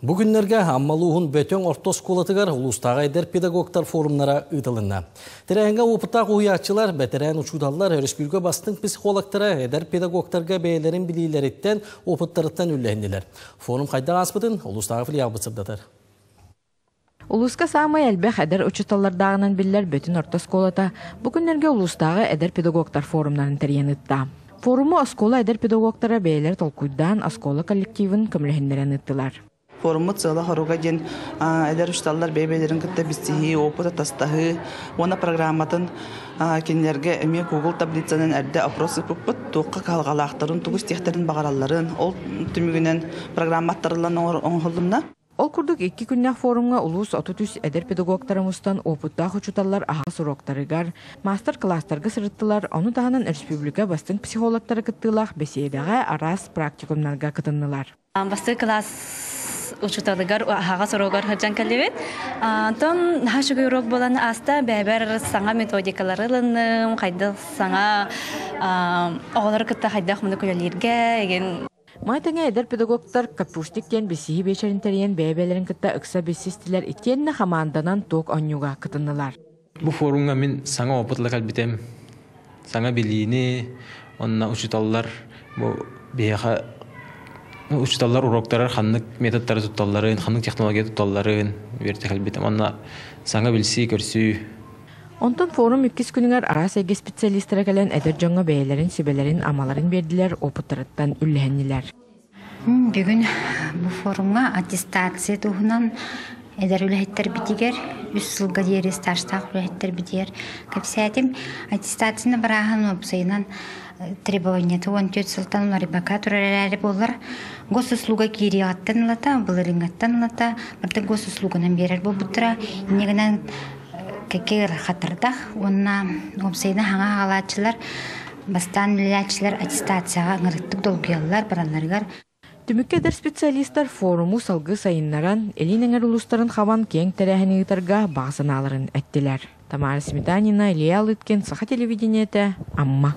Бу күннэргэ Амма улууһун Бөтөҥ орто оскуолатыгар улуустааҕы эдэр педагогтар форумнара ыытылынна. Тэрээһиҥҥэ уопуттаах уһуйааччылар, бэтэрээн учууталлар, өрөспүүбүлүкэ бастыҥ психологтара эдэр педагогтарга бэйэлэрин билиилэриттэн, опыттарыттан үллэһиннилэр. Форум хайдах ааспытын улуустааҕы филиалбыт сырдатар. Улууска саамай элбэх эдэр учууталлардааҕынан биллэр Бөтүн орто оскуолата бу күннэргэ улуустааҕы эдэр педагогтар форумнарын тэрийэн ыытта. Форуму оскуола эдэр педагогтара бэйэлэрэ толкуйдаан оскуола коллективын көмөлөһүннэрэн ыыттылар. Форуммут сыала-соруга диэн эдэр учууталлар бэйэ-бэйэлэрин кытта билсиһии, опыт атастаһыы уонна программатын кинилэргэ эмиэ Google таблицанан эрдэ опрос ыыппыппыт, туохха кыһалҕалаахтарын, тугу истиэхтэрин баҕаралларын, ол түмүгүнэн программа аттарыллан оҥоһуллунна. Ол курдук икки күннээх форумҥа улуус 33 эдэр педагогтара мустан уопуттаах учууталлар аһаҕас уруоктарыгар, маастар-кылаастарга сырыттылар, ону таһынан республика бастыҥ психологтара кыттыылаах бэсиэдэҕэ араас практикумнарга кытыннылар. Бастакы кылаас учууталыгар аһаҕас уруогар сылдьан кэллибит. Онтон наһаа үчүгэй уруок буолан ааста. Бэйэбэр саҥа методикалары ылынным, хайдах саҥа оҕолору кытта хайдах муну үлэлииргэ игин. Маны тэҥэ эдэр педагогтар Капустик диэн билсиһии биэчэрин тэрийэн бэйэ-бэйэлэрин кытта ыкса билсистилэр итиэннэ хамаанданан туок оонньууга кытыннылар. Бу форумҥа мин саҥа опыт ыла кэлбитим. Саҥа билиини уонна учууталлар бу биһиэхэ учууталлар уроктарар ханнык методтары тутталларын, ханнык технология тутталларын үөрэтэ кэлбитим. Уонна саҥа билсии-көрсүү. Онтон форум иккис күнүгэр араас эйгэ специалистара кэлэн эдэр дьоҥҥо бэйэлэрин сүбэлэрин-амаларын биэрдилэр, опыттарыттан үллэһиннилэр. Бүгүн бу форумҥа аттестация туһунан эдэр үлэһиттэрбитигэр үс сылга диэри стажтаах үлэһиттэрбитигэр кэпсээтим. Аттестацияны барааһын уопсайынан требованиета 14 сылтан уларыйбакка турар эрээри буоллар, госуслуга киириэҕиттэн ылата, былырыыҥҥыттан ылата барыта госуслуганан биэрэр буолбуттара. Инньэ гынан кэккэ ыарахаттардах уонна уопсайынан хаҥа аҕалааччылар бастаан үлэлээччилэр аттестацияҕа ыҥырыктык долгуйаллар баралларыгар. Түмүккэ эдэр специалистар форуму салгыы сайыннаран, Илин эҥэр улуустарын хабан киэҥ тэрээһини ыытарга баҕа санааларын эттилэр. Тамара Сметанина, Илья Лыткин, Саха телевидениетэ, Амма.